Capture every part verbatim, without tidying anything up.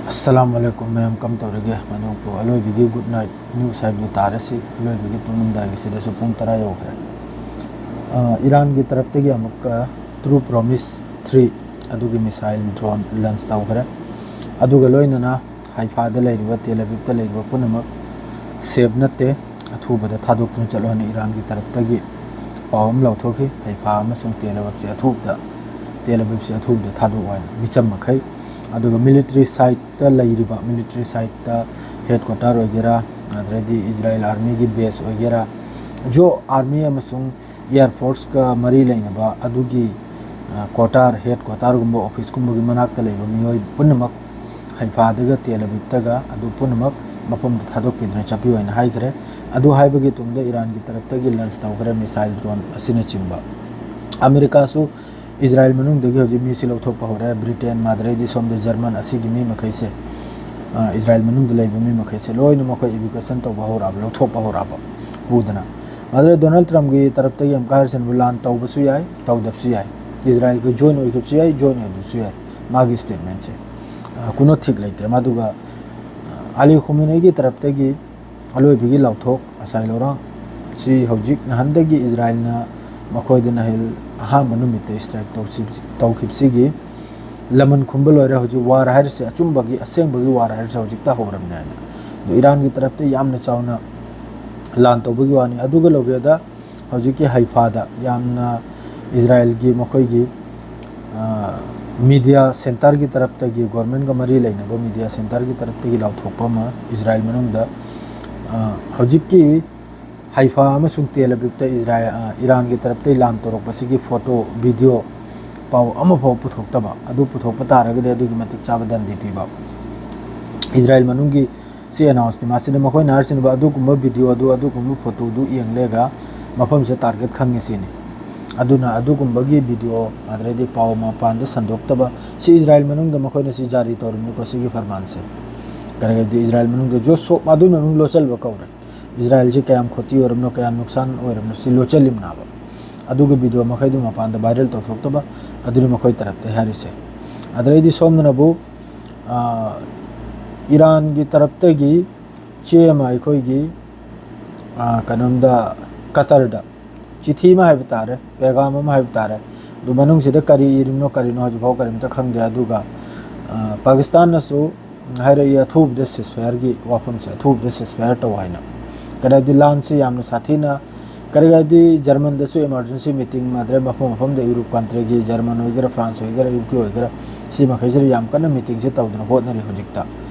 ꯑꯁꯂꯥꯃꯨ ꯑꯂꯥꯏꯀꯨꯝ ꯃꯌꯥꯝ, ꯀꯝ ꯇꯧꯔꯤꯒꯦ? Manipur ꯑꯂꯣꯏꯕꯒꯤ good night news ꯍꯥꯏꯕꯗꯨ ꯇꯥꯔꯁꯤ꯫ ꯑꯂꯣꯏꯕꯒꯤ ꯇꯨꯝꯂꯝꯗꯥꯏꯒꯤꯁꯤꯗꯁꯨ ꯄꯨꯡ ꯇꯔꯥ ꯌꯧꯈ꯭ꯔꯦ꯫ ꯑ, ꯏꯔꯥꯟꯒꯤ ꯇꯔꯞꯇꯒꯤ ꯑꯃꯨꯛꯀ ꯇ꯭ꯔꯨ ꯄ꯭ꯔꯣꯃꯤꯁ ꯊ꯭ꯔꯤ ꯑꯗꯨꯒꯤ ꯃꯤꯁꯥꯏꯜ ꯗ꯭ꯔꯣꯟ ꯂꯟꯁ ꯇꯧꯈ꯭ꯔꯦ꯫ ꯑꯗꯨꯒ ꯂꯣꯏꯅꯅ ꯍꯥꯏꯐꯥꯗ ꯂꯩꯔꯤꯕ, ꯇꯦꯜ ꯑꯕꯤꯕꯇ ꯂꯩꯔꯤꯕ ꯄꯨꯝꯅꯃꯛ ꯁꯦꯐ ꯅꯠꯇꯦ꯫ ꯑꯊꯨꯕꯗ ꯊꯥꯗꯣꯛꯇꯨꯅ ꯆꯠꯂꯣ ꯍꯥꯏꯅ ꯏꯔꯥꯟꯒꯤ ꯇꯔꯞꯇꯒꯤ ꯄꯥꯎ ꯑꯃ ꯂꯧꯊꯣꯛꯈꯤ꯫ ꯍꯥꯏꯐꯥ ꯑꯃꯁꯨꯡ ꯇꯦꯜ ꯑꯕꯤꯕꯁꯤ ꯑꯊꯨꯕꯗ, ꯇꯦꯜ ꯑꯕꯤꯕꯁꯤ ꯑꯊꯨꯕꯗ ꯊꯥꯗꯣꯛꯑꯣ ꯍꯥꯏꯅ ꯃꯤꯆꯝ ꯃꯈꯩ꯫ ꯑꯗꯨꯒ ꯃꯤꯂꯤꯇꯔꯤ ꯁꯥꯏꯠꯇ ꯂꯩꯔꯤꯕ, ꯃꯤꯂꯤꯇꯔꯤ ꯁꯥꯏꯠꯇ ꯍꯦꯗ ꯀ꯭ꯋꯥꯇꯔ ꯑꯣꯏꯒꯦꯔꯥ, ꯑꯗꯨꯗꯩꯗꯤ ꯏꯖꯔꯥꯏꯜ ꯑꯥꯔꯃꯤꯒꯤ ꯕꯦꯁ ꯑꯣꯏꯒꯦꯔꯥ, ꯖꯣ ꯑꯥꯔꯃꯤ ꯑꯃꯁꯨꯡ ꯑꯦꯌꯥꯔ ꯐꯣꯔꯁꯀ ꯃꯔꯤ ꯂꯩꯅꯕ ꯑꯗꯨꯒꯤ, ꯑ, ꯀ꯭ꯋꯥꯇꯔ, ꯍꯦꯗ ꯀ꯭ꯋꯥꯇꯔꯒꯨꯝꯕ ꯑꯣꯐꯤꯁꯀꯨꯝꯕꯒꯤ ꯃꯅꯥꯛꯇ ꯂꯩꯕ ꯃꯤꯑꯣꯏ ꯄꯨꯝꯅꯃꯛ ꯍꯩꯐꯥꯗꯒ ꯇꯦꯜ ꯑꯕꯤꯕꯇꯒ ꯑꯗꯨ ꯄꯨꯝꯅꯃꯛ ꯃꯐꯝꯗꯨ ꯊꯥꯗꯣꯛꯄꯤꯗꯨꯅ ꯆꯠꯄꯤꯌꯨ ꯍꯥꯏꯅ ꯍꯥꯏꯈ꯭ꯔꯦ꯫ ꯑꯗꯨ ꯍꯥꯏꯕꯒꯤ ꯇꯨꯡꯗ ꯏꯔꯥꯟꯒꯤ ꯇꯔꯞꯇꯒꯤ ꯂꯟꯁ ꯇꯧꯈ꯭ꯔꯦ ꯃꯤꯁꯥꯏꯜ ꯗ꯭ꯔꯣꯟ ꯑꯁꯤꯅꯆꯤꯡꯕ꯫ ꯑꯃꯦꯔꯤꯀꯥꯁꯨ ꯏꯖꯔꯥꯏꯜ ꯃꯅꯨꯡꯗꯒꯤ ꯍꯧꯖꯤꯛ ꯃꯤꯁꯤ ꯂꯧꯊꯣꯛꯄ ꯍꯧꯔꯦ꯫ ꯕ꯭ꯔꯤꯇꯦꯟ, ꯃꯥꯗ꯭ꯔꯩꯗꯤ ꯁꯣꯝꯗ ꯖꯔꯃꯟ, ꯑꯁꯤꯒꯤ ꯃꯤ ꯃꯈꯩꯁꯦ, ꯑ, ꯏꯖꯔꯥꯏꯜ ꯃꯅꯨꯡꯗ ꯂꯩꯕ ꯃꯤ ꯃꯈꯩꯁꯦ ꯂꯣꯏꯅ ꯃꯈꯣꯏ ꯏꯚꯤꯀ꯭ꯌꯨꯑꯦꯁꯟ ꯇꯧꯕ ꯍꯧꯔꯛꯑꯕ, ꯂꯧꯊꯣꯛꯄ ꯍꯧꯔꯛꯑꯕ ꯄꯨꯗꯅ꯫ ꯃꯥꯗ꯭ꯔꯩ ꯗꯣꯅꯥꯜꯗ ꯇ꯭ꯔꯝꯞꯀꯤ ꯇꯔꯞꯇꯒꯤ ꯑꯃꯨꯛꯀ ꯍꯥꯏꯔꯤꯁꯤꯅꯕꯨ ꯂꯥꯟ ꯇꯧꯕꯁꯨ ꯌꯥꯏ, ꯇꯧꯗꯕꯁꯨ ꯌꯥꯏ꯫ ꯏꯖꯔꯥꯏꯜꯒ ꯖꯣꯏꯟ ꯑꯣꯏꯈꯤꯕꯁꯨ ꯌꯥꯏ, ꯖꯣꯏꯟ ꯑꯣꯏꯗꯕꯁꯨ ꯌꯥꯏ꯫ ꯃꯥꯒꯤ ꯁ꯭ꯇꯦꯠꯃꯦꯟꯁꯦ, ꯑ, ꯀꯨꯅꯣ ꯊꯤꯛ ꯂꯩꯇꯦ꯫ ꯃꯗꯨꯒ, ꯑ, ꯑꯂꯤ ꯈꯨꯃꯤꯅꯩꯒꯤ ꯇꯔꯞꯇꯒꯤ ꯑꯂꯣꯏꯕꯒꯤ ꯂꯥꯎꯊꯣꯛ ꯉꯁꯥꯏ ꯂꯧꯔꯣ꯫ ꯁꯤ ꯍꯧꯖꯤꯛ ꯅꯍꯥꯟꯗꯒꯤ ꯏꯖꯔꯥꯏꯜꯅ ꯃꯈꯣꯏꯗ ꯅꯍꯤꯜ ꯑꯍꯥꯟꯕ ꯅꯨꯃꯤꯠꯇ ꯏꯁꯇ꯭ꯔꯥꯏꯛ ꯇꯧꯁꯤ-, ꯇꯧꯈꯤꯕꯁꯤꯒꯤ ꯂꯃꯟ ꯈꯨꯝꯕ ꯂꯣꯏꯔꯦ꯫ ꯍꯧꯖꯤꯛ ꯋꯥꯔ ꯍꯥꯏꯔꯤꯁꯦ ꯑꯆꯨꯝꯕꯒꯤ, ꯑꯁꯦꯡꯕꯒꯤ ꯋꯥꯔ ꯍꯥꯏꯔꯤꯁꯦ ꯍꯧꯖꯤꯛꯇ ꯍꯧꯔꯕꯅꯦ ꯍꯥꯏꯅ꯫ ꯑꯗꯨ ꯏꯔꯥꯟꯒꯤ ꯇꯔꯞꯇ ꯌꯥꯝꯅ ꯆꯥꯎꯅ ꯂꯥꯟ ꯇꯧꯕꯒꯤ ꯋꯥꯅꯤ꯫ ꯑꯗꯨꯒ ꯂꯧꯒꯦꯗ ꯍꯧꯖꯤꯛꯀꯤ ꯍꯩꯐꯥꯗ ꯌꯥꯝꯅ ꯏꯖꯔꯥꯏꯜꯒꯤ ꯃꯈꯣꯏꯒꯤ, ꯑ, ꯃꯤꯗꯤꯌꯥ ꯁꯦꯟꯇꯔꯒꯤ ꯇꯔꯞꯇꯒꯤ, ꯒꯣꯔꯃꯦꯟꯒ ꯃꯔꯤ ꯂꯩꯅꯕ ꯃꯤꯗꯤꯌꯥ ꯁꯦꯟꯇꯔꯒꯤ ꯇꯔꯞꯇꯒꯤ ꯂꯥꯎꯊꯣꯛꯄ ꯑꯃ ꯏꯖꯔꯥꯏꯜ ꯃꯅꯨꯡꯗ, ꯑ, ꯍꯧꯖꯤꯛꯀꯤ ꯍꯩꯐꯥ ꯑꯃꯁꯨꯡ ꯇꯦꯜ ꯑꯕꯤꯕꯇ ꯏꯖꯔꯥꯏꯜ, ꯑ, ꯏꯔꯥꯟꯒꯤ ꯇꯔꯞꯇꯒꯤ ꯂꯥꯟ ꯇꯧꯔꯛꯄꯁꯤꯒꯤ ꯐꯣꯇꯣ, ꯚꯤꯗꯤꯑꯣ, ꯄꯥꯎ ꯑꯃꯐꯥꯎ ꯄꯨꯊꯣꯛꯇꯕ, ꯑꯗꯨ ꯄꯨꯊꯣꯛꯄ ꯇꯥꯔꯒꯗꯤ ꯑꯗꯨꯒꯤ ꯃꯇꯤꯛ ꯆꯥꯕ ꯗꯟꯗꯤ ꯄꯤꯕ꯫ ꯏꯖꯔꯥꯏꯜ ꯃꯅꯨꯡꯒꯤ ꯁꯤ ꯑꯦꯅꯥꯎꯟꯁꯅꯤ꯫ ꯃꯁꯤꯗ ꯃꯈꯣꯏꯅ ꯍꯥꯏꯔꯤꯁꯤꯅꯕ ꯑꯗꯨꯒꯨꯝꯕ ꯚꯤꯗꯤꯑꯣ ꯑꯗꯨ, ꯑꯗꯨꯒꯨꯝꯕ ꯐꯣꯇꯣꯗꯨ ꯌꯦꯡꯂꯒ ꯃꯐꯝꯁꯦ ꯇꯥꯔꯒꯦꯠ ꯈꯪꯉꯤ ꯁꯤꯅꯤ꯫ ꯑꯗꯨꯅ ꯑꯗꯨꯒꯨꯝꯕꯒꯤ ꯚꯤꯗꯤꯑꯣ, ꯑꯗꯨꯗꯩꯗꯤ ꯄꯥꯎ ꯃꯄꯥꯟꯗ ꯁꯟꯗꯣꯛꯇꯕ, ꯁꯤ ꯏꯖꯔꯥꯏꯜ ꯃꯅꯨꯡꯗ ꯃꯈꯣꯏꯅ ꯁꯤ ꯖꯥꯔꯤ ꯇꯧꯔꯤꯕꯅꯤꯀꯣ, ꯁꯤꯒꯤ ꯐꯔꯃꯥꯟꯁꯦ꯫ ꯀꯔꯤꯒꯤꯗꯤ ꯏꯖꯔꯥꯏꯜ ꯃꯅꯨꯡꯗ ꯖꯣꯁꯣꯞ ꯑꯗꯨꯅ ꯑꯗꯨꯝ ꯂꯣꯠꯁꯤꯟꯕ ꯀꯧꯔꯦ꯫ ꯏꯖꯔꯥꯏꯜꯁꯤ ꯀꯌꯥꯝ ꯈꯣꯇꯤ ꯑꯣꯏꯔꯕꯅꯣ, ꯀꯌꯥꯝ ꯅꯨꯡꯁꯥꯟ ꯑꯣꯏꯔꯕꯅꯣ, ꯁꯤ ꯂꯣꯠꯁꯤꯜꯂꯤꯕꯅꯥꯕ꯫ ꯑꯗꯨꯒꯤ ꯚꯤꯗꯤꯑꯣ ꯃꯈꯩꯗꯨ ꯃꯄꯥꯟꯗ ꯚꯥꯏꯔꯦꯜ ꯇꯧꯊꯣꯛꯇꯕ, ꯑꯗꯨꯅꯤ ꯃꯈꯣꯏ ꯇꯔꯞꯇ ꯍꯥꯏꯔꯤꯁꯦ꯫ ꯑꯗꯨꯗꯩꯗꯤ ꯁꯣꯝꯗꯅꯕꯨ ꯑ, ꯏꯔꯥꯟꯒꯤ ꯇꯔꯞꯇꯒꯤ ꯆꯦ ꯑꯃ ꯑꯩꯈꯣꯏꯒꯤ, ꯑ, ꯀꯩꯅꯣꯝꯗ, ꯀꯇꯔꯗ ꯆꯤꯊꯤ ꯑꯃ ꯍꯥꯏꯕ ꯇꯥꯔꯦ, ꯄꯦꯒꯥꯝ ꯑꯃ ꯍꯥꯏꯕ ꯇꯥꯔꯦ꯫ ꯑꯗꯨ ꯃꯅꯨꯡꯁꯤꯗ ꯀꯔꯤ ꯏꯔꯤꯕꯅꯣ ꯀꯔꯤꯅꯣ ꯍꯧꯖꯤꯛꯐꯥꯎ ꯀꯔꯤꯝꯇ ꯈꯪꯗꯦ꯫ ꯑꯗꯨꯒ, ꯑ, ꯄꯥꯀꯤꯁꯇꯥꯟꯅꯁꯨ ꯍꯥꯏꯔꯛꯏ, ꯑꯊꯨꯕꯗ ceasefire ꯒꯤ ꯋꯥꯐꯝꯁꯦ, ꯑꯊꯨꯕꯗ ceasefire ꯇꯧ ꯍꯥꯏꯅ꯫ ꯀꯔꯤ ꯍꯥꯏꯗꯤ ꯂꯥꯟꯁꯤ ꯌꯥꯝꯅ ꯁꯥꯊꯤꯅ, ꯀꯔꯤ ꯍꯥꯏꯗꯤ ꯖꯔꯃꯟꯗꯁꯨ emergency meeting ꯃꯥꯗ꯭ꯔꯦ, ꯃꯐꯝ ꯃꯐꯝꯗ ꯌꯨꯔꯣꯞ country ꯒꯤ, ꯖꯔꯃꯟ ꯑꯣꯏꯒꯦꯔꯥ, ꯐ꯭ꯔꯥꯟꯁ ꯑꯣꯏꯒꯦꯔꯥ, ꯌꯨ ꯀꯦ ꯑꯣꯏꯒꯦꯔꯥ, ꯁꯤ ꯃꯈꯩꯁꯤꯗ ꯌꯥꯝ ꯀꯟꯅ meeting ꯁꯦ ꯇꯧꯗꯅ ꯍꯣꯠꯅꯔꯤ ꯍꯧꯖꯤꯛꯇ꯫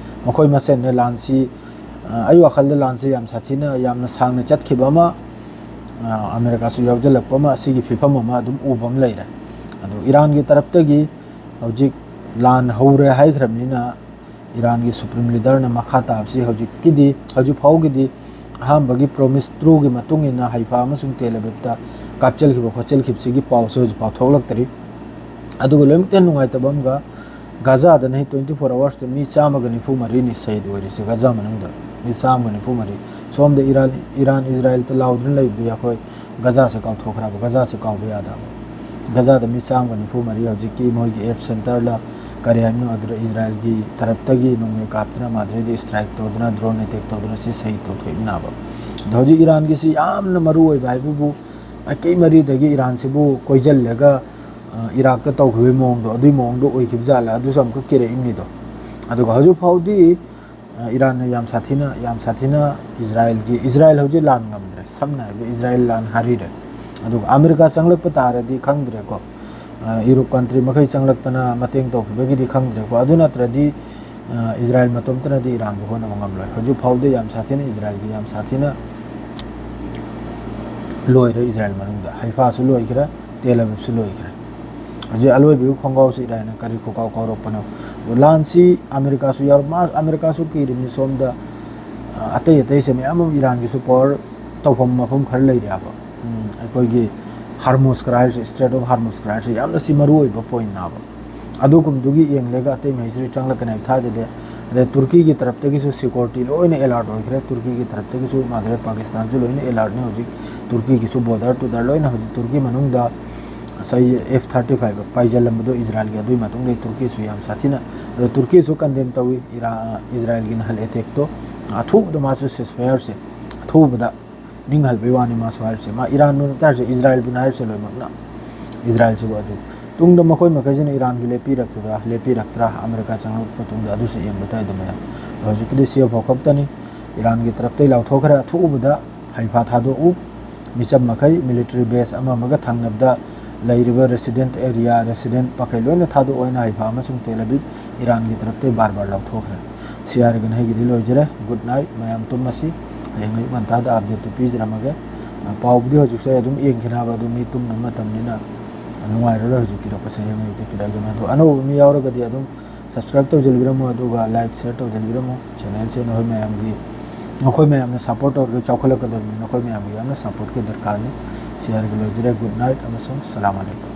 ꯃꯈꯣꯏ ꯃꯁꯦꯟꯅ ꯂꯥꯟꯁꯤ, ꯑ, ꯑꯩ ꯋꯥꯈꯜꯗ ꯂꯥꯟꯁꯤ ꯌꯥꯝ ꯁꯥꯊꯤꯅ, ꯌꯥꯝꯅ ꯁꯥꯡꯅ ꯆꯠꯈꯤꯕ ꯑꯃ, ꯑ, ꯑꯃꯦꯔꯤꯀꯥꯁꯨ ꯌꯥꯎꯁꯤꯜꯂꯛꯄ ꯑꯃ, ꯑꯁꯤꯒꯤ ꯐꯤꯕꯝ ꯑꯃ ꯑꯗꯨꯝ ꯎꯕ ꯑꯃ ꯂꯩꯔꯦ꯫ ꯑꯗꯨ ꯏꯔꯥꯟꯒꯤ ꯇꯔꯞꯇꯒꯤ ꯍꯧꯖꯤꯛ ꯂꯥꯟ ꯍꯧꯔꯦ ꯍꯥꯏꯈ꯭ꯔꯕꯅꯤꯅ, ꯏꯔꯥꯟꯒꯤ supreme leader ꯅ ꯃꯈꯥ ꯇꯥꯕꯁꯤ ꯍꯧꯖꯤꯛꯀꯤꯗꯤ, ꯍꯧꯖꯤꯛ ꯐꯥꯎꯒꯤꯗꯤ ꯑꯍꯥꯟꯕꯒꯤ promise ꯇꯔꯨꯛ ꯀꯤ ꯃꯇꯨꯡ ꯏꯟꯅ ꯍꯩꯐꯥ ꯑꯃꯁꯨꯡ ꯇꯦꯜ ꯑꯕꯤꯕꯇ ꯀꯥꯞꯆꯤꯜꯈꯤꯕ ꯈꯣꯠꯆꯤꯜꯈꯤꯕꯁꯤꯒꯤ ꯄꯥꯎꯁꯦ ꯍꯧꯖꯤꯛ ꯐꯥꯎ ꯊꯣꯛꯂꯛꯇ꯭ꯔꯤ꯫ ꯑꯗꯨꯒ ꯂꯣꯏꯅꯃꯛꯇ ꯍꯦꯟꯅ ꯅꯨꯡꯉꯥꯏꯇꯕ ꯑꯃꯒ, ꯒꯥꯖꯥꯗꯅ twenty four hours ꯇ ꯃꯤ ꯆꯥꯝꯃꯒ ꯅꯤꯐꯨ ꯃꯔꯤꯅꯤ ꯁꯍꯤꯗ ꯑꯣꯏꯔꯤꯁꯦ, ꯒꯥꯖꯥ ꯃꯅꯨꯡꯗ ꯃꯤ ꯆꯥꯝꯃꯒ ꯅꯤꯐꯨ ꯃꯔꯤ꯫ ꯁꯣꯝꯗ ꯏꯔꯥꯟ, ꯏꯔꯥꯟ ꯏꯖꯔꯥꯏꯜꯗ ꯂꯥꯎꯗꯨꯅ ꯂꯩꯕꯗꯨ ꯑꯩꯈꯣꯏ ꯒꯥꯖꯥꯁꯦ ꯀꯥꯎꯊꯣꯛꯈ꯭ꯔꯕ, ꯒꯥꯖꯥꯁꯦ ꯀꯥꯎꯕ ꯌꯥꯗꯕ꯫ ꯒꯥꯖꯥꯗ ꯃꯤ ꯆꯥꯝꯃꯒ ꯅꯤꯐꯨ ꯃꯔꯤ ꯍꯧꯖꯤꯛꯀꯤ ꯃꯣꯏꯒꯤ aid center ꯂ ꯀꯔꯤ ꯍꯥꯏꯕꯅꯣ, ꯑꯗꯨꯗ ꯏꯖꯔꯥꯏꯜꯒꯤ ꯇꯔꯞꯇꯒꯤ ꯅꯣꯡꯃꯩ ꯀꯥꯞꯇꯅ, ꯃꯥꯗ꯭ꯔꯦꯗꯤ strike ꯇꯧꯗꯅ, drone attack ꯇꯧꯗꯅ ꯁꯤ ꯁꯍꯤꯗ ꯇꯧꯊꯣꯛꯏꯕꯅꯦꯕ꯫ ꯑꯗꯣ ꯍꯧꯖꯤꯛ ꯏꯔꯥꯟꯒꯤꯁꯤ ꯌꯥꯝꯅ ꯃꯔꯨ ꯑꯣꯏꯕ ꯍꯥꯏꯕꯕꯨ, ꯃꯥꯏꯀꯩ ꯃꯔꯤꯗꯒꯤ ꯏꯔꯥꯟꯁꯤꯕꯨ ꯀꯣꯏꯁꯤꯜꯂꯒ, ꯑ, ꯏꯔꯥꯛꯇ ꯇꯧꯈꯤꯕꯒꯤ ꯃꯑꯣꯡꯗꯣ, ꯑꯗꯨꯒꯤ ꯃꯑꯣꯡꯗꯣ ꯑꯣꯏꯈꯤꯕ ꯖꯥꯠꯂ, ꯑꯗꯨꯁꯨ ꯑꯃꯨꯛꯀ ꯀꯤꯔꯛꯏꯕꯅꯤꯗꯣ꯫ ꯑꯗꯨꯒ ꯍꯧꯖꯤꯛ ꯐꯥꯎꯗꯤ, ꯑ, ꯏꯔꯥꯟꯅ ꯌꯥꯝ ꯁꯥꯊꯤꯅ, ꯌꯥꯝ ꯁꯥꯊꯤꯅ ꯏꯖꯔꯥꯏꯜꯒꯤ, ꯏꯖꯔꯥꯏꯜ ꯍꯧꯖꯤꯛ ꯂꯥꯟ ꯉꯝꯗ꯭ꯔꯦ, ꯁꯝꯅ ꯍꯥꯏꯔꯕꯗ ꯏꯖꯔꯥꯏꯜ ꯂꯥꯟ ꯍꯥꯔꯤꯔꯦ꯫ ꯑꯗꯨꯒ ꯑꯃꯦꯔꯤꯀꯥ ꯆꯪꯂꯛꯄ ꯇꯥꯔꯗꯤ ꯈꯪꯗ꯭ꯔꯦꯀꯣ, ꯑ, ꯌꯨꯔꯣꯞ country ꯃꯈꯩ ꯆꯪꯂꯛꯇꯅ ꯃꯇꯦꯡ ꯇꯧꯈꯤꯕꯒꯤꯗꯤ ꯈꯪꯗ꯭ꯔꯦꯀꯣ꯫ ꯑꯗꯨ ꯅꯠꯇ꯭ꯔꯗꯤ, ꯑ, ꯏꯖꯔꯥꯏꯜ ꯃꯇꯣꯝꯇꯅꯗꯤ ꯏꯔꯥꯟꯕꯨ ꯍꯣꯠꯅꯕ ꯉꯝꯂꯣꯏ꯫ ꯍꯧꯖꯤꯛ ꯐꯥꯎꯗ ꯌꯥꯝ ꯁꯥꯊꯤꯅ, ꯏꯖꯔꯥꯏꯜꯒꯤ ꯌꯥꯝ ꯁꯥꯊꯤꯅ ꯂꯣꯏꯔꯦ ꯏꯖꯔꯥꯏꯜ ꯃꯅꯨꯡꯗ꯫ ꯍꯩꯐꯥꯁꯨ ꯂꯣꯏꯈ꯭ꯔꯦ, ꯇꯦꯜ ꯑꯕꯤꯕꯁꯨ ꯂꯣꯏꯈ꯭ꯔꯦ꯫ ꯍꯧꯖꯤꯛ ꯑꯂꯣꯏꯕꯒꯤ ꯈꯣꯡꯒꯥꯎꯁꯤ ꯏꯔꯥꯏꯅ ꯀꯔꯤ ꯈꯣꯡꯒꯥꯎ ꯀꯥꯎꯔꯛꯄꯅꯣ? ꯑꯗꯣ ꯂꯥꯟꯁꯤ ꯑꯃꯦꯔꯤꯀꯥꯁꯨ ꯌꯥꯎꯔ-, ꯃꯥ-, ꯑꯃꯦꯔꯤꯀꯥꯁꯨ ꯀꯤꯔꯤꯕꯅꯤ ꯁꯣꯝꯗ, ꯑ, ꯑꯇꯩ ꯑꯇꯩꯁꯦ ꯃꯌꯥꯝ ꯑꯃ ꯏꯔꯥꯟꯒꯤꯁꯨ power ꯇꯧꯐꯝ ꯃꯐꯝ ꯈꯔ ꯂꯩꯔꯦ ꯍꯥꯏꯕ꯫ ꯎꯝ, ꯑꯩꯈꯣꯏꯒꯤ ꯍꯥꯔꯃꯨꯁ ꯈꯔ ꯍꯥꯏꯔꯤꯁꯦ, Strait of Hormuz ꯈꯔ ꯍꯥꯏꯔꯤꯁꯦ ꯌꯥꯝꯅ ꯁꯤ ꯃꯔꯨ ꯑꯣꯏꯕ point ꯅꯥꯕ꯫ ꯑꯗꯨꯒꯨꯝꯗꯨꯒꯤ ꯌꯦꯡꯂꯒ ꯑꯇꯩ ꯃꯍꯩꯁꯤꯁꯨ ꯆꯪꯂꯛꯀꯅꯤ ꯍꯥꯏꯕ ꯊꯥꯖꯗꯦ꯫ ꯑꯗꯩ ꯇꯨꯔꯀꯤꯒꯤ ꯇꯔꯞꯇꯒꯤꯁꯨ security ꯂꯣꯏꯅ alert ꯑꯣꯏꯈ꯭ꯔꯦ꯫ ꯇꯨꯔꯀꯤꯒꯤ ꯇꯔꯞꯇꯒꯤꯁꯨ ꯃꯥꯗ꯭ꯔꯦ, ꯄꯥꯀꯤꯁꯇꯥꯟꯁꯨ ꯂꯣꯏꯅ alertꯅꯤ ꯍꯧꯖꯤꯛ꯫ ꯇꯨꯔꯀꯤꯒꯤꯁꯨ border to border ꯂꯣꯏꯅ ꯍꯧꯖꯤꯛ ꯇꯨꯔꯀꯤ ꯃꯅꯨꯡꯗ ꯉꯁꯥꯏ ꯑꯦꯐ ꯊꯥꯔꯇꯤ ꯐꯥꯏꯚ ꯄꯥꯏꯁꯤꯜꯂꯝꯕꯗꯣ ꯏꯖꯔꯥꯏꯜꯒꯤ, ꯑꯗꯨꯒꯤ ꯃꯇꯨꯡꯗ ꯇꯨꯔꯀꯤꯁꯨ ꯌꯥꯝ ꯁꯥꯊꯤꯅ, ꯑꯗꯣ ꯇꯨꯔꯀꯤꯁꯨ ꯀꯟꯗꯦꯝ ꯇꯧꯏ ꯏꯔꯥ-, ꯏꯖꯔꯥꯏꯜꯒꯤ ꯅꯍꯜ ꯑꯦꯇꯦꯛꯇꯣ꯫ ꯑꯊꯨꯕꯗ ꯃꯥꯁꯨ ceasefire-ꯁꯦ ꯑꯊꯨꯕꯗ ꯅꯤꯡꯍꯜꯕꯩ ꯋꯥꯅꯤ ꯃꯥꯁꯨ ꯍꯥꯏꯔꯤꯁꯦ꯫ ꯃꯥ ꯏꯔꯥꯟꯕꯨ ꯅꯠꯇꯦ ꯍꯥꯏꯔꯤꯁꯦ, ꯏꯖꯔꯥꯏꯜꯕꯨꯅ ꯍꯥꯏꯔꯤꯁꯦ ꯂꯣꯏꯅꯃꯛꯅ꯫ ꯏꯖꯔꯥꯏꯜꯁꯤꯕꯨ ꯑꯗꯨ ꯇꯨꯡꯗ ꯃꯈꯣꯏ ꯃꯈꯩꯁꯤꯅ ꯏꯔꯥꯟꯒꯤ ꯂꯦꯞꯄꯤꯔꯛꯇ꯭ꯔꯥ, ꯂꯦꯞꯄꯤꯔꯛꯇ꯭ꯔꯥ? ꯑꯃꯦꯔꯤꯀꯥ ꯆꯪꯂꯛꯄ ꯇꯨꯡꯗ ꯑꯗꯨꯁꯨ ꯌꯦꯡꯕ ꯇꯥꯏꯗ ꯃꯌꯥꯝ꯫ ꯑꯗꯣ ꯍꯧꯖꯤꯛꯀꯤꯗꯤ ꯁꯤ ꯐꯥꯎ ꯈꯛꯇꯅꯤ꯫ ꯏꯔꯥꯟꯒꯤ ꯇꯔꯞꯇꯩ ꯂꯥꯎꯊꯣꯛꯈ꯭ꯔꯦ꯫ ꯑꯊꯨꯕꯗ ꯍꯩꯐꯥ ꯊꯥꯗꯣꯛꯎ꯫ ꯃꯤꯆꯝ ꯃꯈꯩ, military base ꯑꯃ ꯑꯃꯒ ꯊꯪꯅꯕꯗ ꯂꯩꯔꯤꯕ resident area, resident ꯃꯈꯩ ꯂꯣꯏꯅ ꯊꯥꯗꯣꯛꯑꯣ ꯍꯥꯏꯅ ꯍꯩꯐꯥ ꯑꯃꯁꯨꯡ ꯇꯦꯜ ꯑꯕꯤꯕ ꯏꯔꯥꯟꯒꯤ ꯇꯔꯞꯇꯩ ꯕꯥꯔ ꯕꯥꯔ ꯂꯥꯎꯊꯣꯛꯈ꯭ꯔꯦ꯫ ꯁꯤ ꯍꯥꯏꯔꯒꯅ ꯑꯩꯒꯤꯗꯤ ꯂꯣꯏꯖꯔꯦ꯫ Good night꯫ ꯃꯌꯥꯝ ꯇꯨꯝꯃꯁꯤ꯫ ꯍꯌꯦꯡ ꯑꯌꯨꯛ ꯉꯟꯇꯥꯗ update-ꯇꯨ ꯄꯤꯖꯔꯝꯃꯒꯦ꯫ ꯄꯥꯎꯕꯨꯗꯤ ꯍꯧꯖꯤꯛꯁꯨ ꯑꯩ ꯑꯗꯨꯝ ꯌꯦꯡꯈꯤꯅꯕ, ꯑꯗꯨ ꯃꯤ ꯇꯨꯝꯅꯕ ꯃꯇꯝꯅꯤꯅ ꯅꯨꯡꯉꯥꯏꯔꯔꯣꯏ ꯍꯧꯖꯤꯛ ꯄꯤꯔꯛꯄꯁꯦ꯫ ꯍꯌꯦꯡ ꯑꯌꯨꯛꯇꯤ ꯄꯤꯔꯛꯑꯒꯦ꯫ ꯑꯗꯣ ꯑꯅꯧꯕ ꯃꯤ ꯌꯥꯎꯔꯒꯗꯤ ꯑꯗꯨꯝ subscribe ꯇꯧꯖꯤꯟꯕꯤꯔꯝꯃꯣ, ꯑꯗꯨꯒ like, share ꯇꯧꯖꯤꯟꯕꯤꯔꯝꯃꯣ꯫ Channel-ꯁꯦ ꯅꯈꯣꯏ ꯃꯌꯥꯝꯒꯤ, ꯅꯈꯣꯏ ꯃꯌꯥꯝꯅ support ꯇꯧꯔꯒ ꯆꯥꯎꯈꯠꯂꯛꯀꯗꯕꯅꯤ꯫ ꯅꯈꯣꯏ ꯃꯌꯥꯝꯒꯤ ꯌꯥꯝꯅ support-ꯀꯤ ꯗꯔꯀꯥꯔꯅꯤ꯫ ꯁꯤ ꯍꯥꯏꯔꯒ ꯂꯣꯏꯖꯔꯦ꯫ Good night ꯑꯃꯁꯨꯡ ꯁꯂꯥꯝ ꯑꯂꯩꯀꯨꯝ꯫